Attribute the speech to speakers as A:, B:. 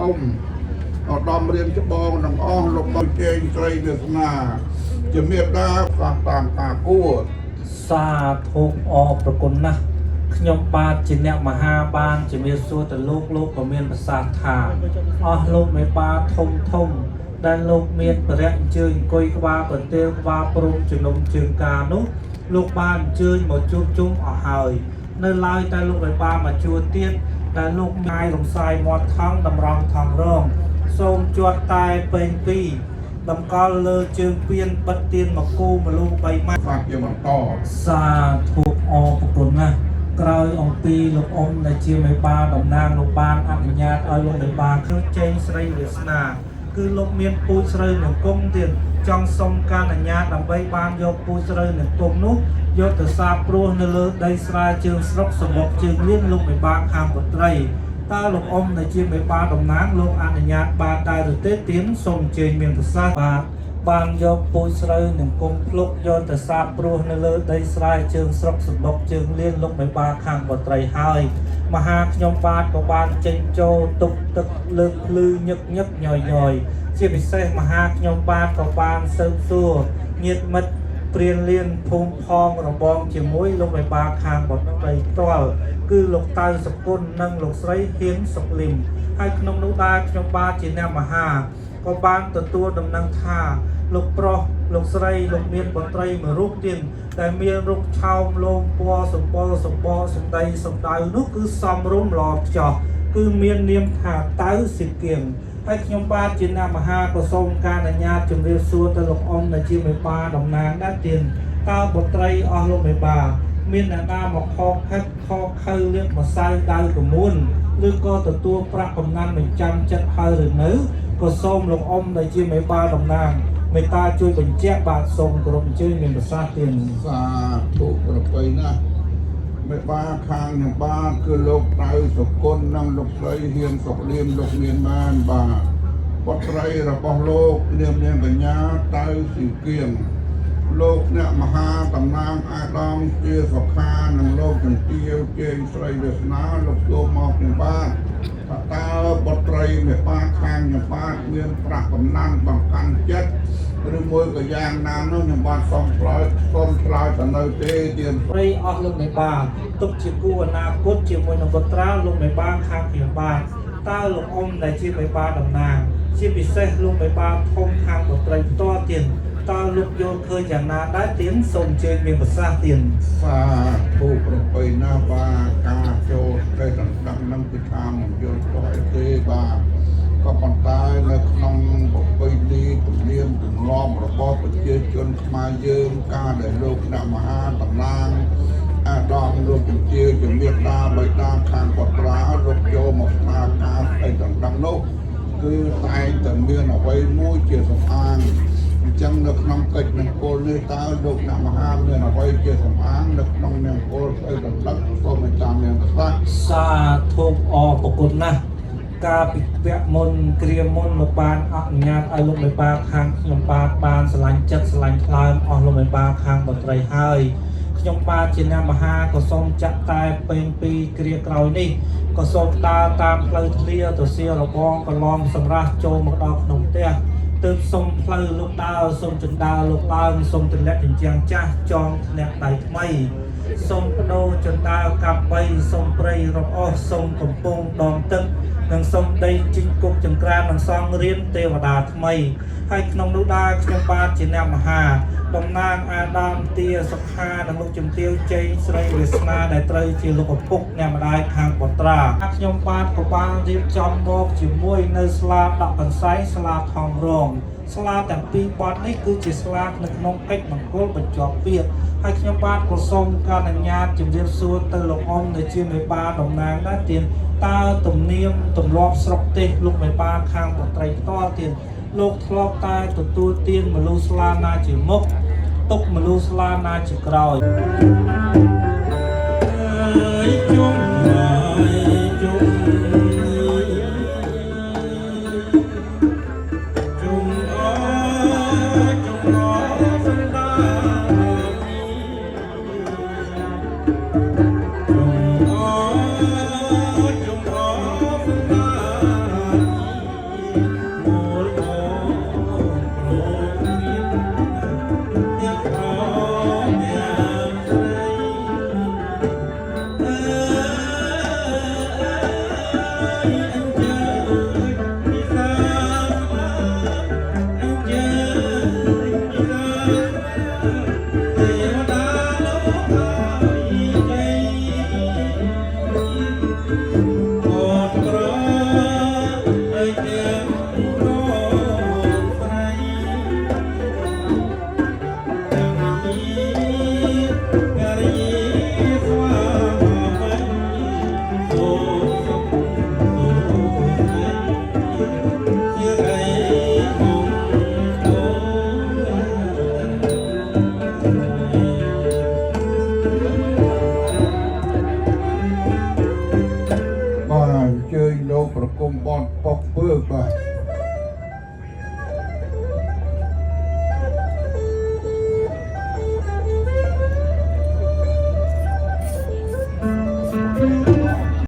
A: អ៊ំឧត្តមរៀមច្បងទាំងអស់លោកបងជេងស្រីវាសនាជាមេដាផ្សះតាមការគួរ
B: សាធុអរប្រគុណណាស់ខ្ញុំបាទជាអ្នកមហាបានជំរាបសួរទៅលោកលោកក៏មានប្រសាសន៍ថាអស់លោកមេបាធំធំ ដែលលោកមានប្រៈអញ្ជើញអង្គុយក្បាលប្រទាលក្បាលព្រំជំនុំជើងការនោះលោកបានអញ្ជើញមកជួបជុំអស់ហើយនៅឡើយតែលោកមេបាមកជួលទៀតដែលលោកម៉ាយរំសាយមាត់ថងតម្រង់ថងរងសូមជាត់តែពេញពីរតម្កល់លើជើងពៀនបិទទៀនមកគូមលូ3ម៉ាត់
A: សាជាបន្ត
B: សាធុអរប្រគុណណាស់ក្រោយអំពីលោកអ៊ំដែលជាមេបាតំណាងលោកបានអនុញ្ញាតឲ្យលោកមេបាគឺចេញស្រីវាសនា គឺលោកមានពូជស្រូវនឹងគង់ទៀតចង់សុំការអនុញ្ញាតដើម្បីបានយកពូជស្រូវនឹងគង់នោះយកទៅសាបព្រោះនៅលើដីស្រែជើងស្រុកសម្បុកជើងលៀនលោកមេបាខាងបុត្រីតើលោកអ៊ំដែលជាមេបាតំណាងលោកអនុញ្ញាតបានដែរឬទេទៀនសូមអញ្ជើញមានប្រសាសន៍បាទ បានយកពូជស្រូវនិងគុំភ្លុកយកទៅសាបព្រោះនៅលើដីស្រែជើងស្រុកសម្បុកជើងលៀនលោកមេបាខាងបត្រីហើយមហាខ្ញុំបាទក៏បានចេញចូលទុកទឹកលើកភ្លឺញឹកញឹកញយញយជាពិសេសមហាខ្ញុំបាទក៏បានស៊ើបសួរញាតិមិត្តព្រានលៀនភូមិផងរបងជាមួយលោកមេបាខាងបត្រីផ្ទាល់គឺលោកតៅសគុណនិងលោកស្រីហ៊ានសុកលឹមហើយក្នុងនោះដែរខ្ញុំបាទជាអ្នកមហា ក៏បានទទួលដំណឹងថាលោកប្រុសលោកស្រីលោកមានបុត្រីមួយរូបទៀតដែលមានរូបឆោមលោមពណ៌សម្បុរសម្បកសម្ដីសម្ដៅនោះគឺសំរុំល្អខ្ចោះគឺមាននាមថាតៅសិគៀងហើយខ្ញុំបាទជាអ្នកមហាក៏សូមការអនុញ្ញាតជម្រាបសួរទៅលោកអ៊ំដែលជាមេបាតំណាងដែរទៀតតើបុត្រីអស់លោកមេបា មានអ្នកណាមកខកខិតខកខៅលាបម្សៅដៅកមួនឬក៏ទទួលប្រាក់កំណាន់បញ្ចាំចិត្តហើយឬនៅក៏សូមលោកអ៊ំដែលជាមេបាតំណាងមេត្តាជួយបញ្ជាក់បាទសូមគោរពអញ្ជើញមានប្រសាសន៍ទៀត
A: សាធុប្រពៃណាស់មេបាខាងខ្ញុំបាទគឺលោកតៅសុគន្ធនិងលោកស្រីហ៊ានសុកលៀមលោកមានបានបាទបុត្រីរបស់លោកនាមនាងកញ្ញាតៅស៊ីគៀងលោកអ្នកមហាតំណាងអាដាមជាសុខានិងលោកជំទាវជេងស្រីវាសនាលោកចូលមកខ្ញុំបាទថាតើបុត្រីមេបាខាងខ្ញុំបាទមានប្រាក់កំណាន់បង្កាន់ចិត្តឬមួយក៏យ៉ាងណានោះខ្ញុំបាទសូមឆ្លើយសូមឆ្លើយទៅនៅទេទៀន
B: ព្រៃអស់លោកមេបាទុកជាគូអនាគតជាមួយនឹងបុត្រាលោកមេបាខាងខ្ញុំបាទតើលោកអ៊ំដែលជាមេបាតំណាងជាពិសេសលោកមេបាធំខាងបុត្រីផ្ទាល់ទៀតតើលោកយល់ឃើញយ៉ាងណាដែរទៀនសូមអញ្ជើញមានប្រសាសន៍ទៀន
A: សាធុប្រពៃណាបាទការចូលស្ដីដណ្ដឹងនឹងគឺថាមិនយល់ស្អីទេបាទក៏ប៉ុន្តែនៅក្នុងប្រពៃណីទំនៀមទម្លាប់របស់ប្រជាជនខ្មែរយើងការដែលលោកអ្នកមហាតំណាងអាដាមលោកជំទាវជំរាបតាបិតាខាងបត្រាលោកចូលមកស្នើការស្ដីដណ្ដឹងនោះគឺតែងតែមានអ្វីមួយជាសំអាង អញ្ចឹងនៅក្នុងកិច្ចមង្គលនេះតើលោកអ្នកមហាមានអ្វីជាសំអាងនៅក្នុងមង្គលស្អីដណ្ដឹងសូមអញ្ចារមានប្រសាសន៍
B: សាធុអរប្រគុណណាស់កាលពីវគ្គមុនគ្រាមុនលោកបានអនុញ្ញាតឲ្យលោកមេបាខាងខ្ញុំបាទបានស្រឡាញ់ចិត្តស្រឡាញ់ថ្លើមអស់លោកមេបាខាងបុត្រីហើយខ្ញុំបាទជាអ្នកមហាក៏សូមចាក់តែពេញពីគ្រាក្រោយនេះក៏សូមដើរតាមផ្លូវធ្លាទៅសៀរបងកន្លងសម្រាប់ចូលមកដល់ក្នុងផ្ទះទើបសុំផ្លូវលោកដើរសូមជណ្ដើរលោកឡើងសូមទម្លាក់ជញ្ជាំងចាស់ចងធ្នាក់ដៃថ្មី សូមបដូរចណ្ដាលកាប់បីសូមព្រៃរអស់សូមកំពង់ដងទឹកនិងសូមដីជីកគុកចង្ក្រាននិងសង់រៀនទេវតាថ្មីហើយក្នុងនោះដែរខ្ញុំបាទជាអ្នកមហាតំណាងអាដាមទាសុខានិងលោកជំទាវជ័យស្រីវាសនាដែលត្រូវជាលោកឪពុកអ្នកម្ដាយខាងបុត្រាខ្ញុំបាទក៏បានរៀបចំមកជាមួយនៅស្លាដាក់កន្សែងស្លាថងរង ស្លាទាំងពីរបទនេះគឺជាស្លានៅក្នុងកិច្ចមង្គលបញ្ចប់ពាក្យហើយខ្ញុំបាទក៏សូមការអនុញ្ញាតជម្រាបសួរទៅលោកអ៊ំដែលជាមេបាតំណាងដែរទៀនតើទំនៀមទម្លាប់ស្រុកទេសលោកមេបាខាងបុត្រីផ្ទាល់ទៀនលោកធ្លាប់តែទទួលទានមលូស្លាណាជាមុខទុកមលូស្លាណាជាក្រោយអើយជុំហើយជុំ ជុំអជុំអសំដាជុំអជុំអសំដា
C: ជារីមង្គល
A: បាទអញ្ជើញលោកប្រគំបនប៉ុកពើបាទ។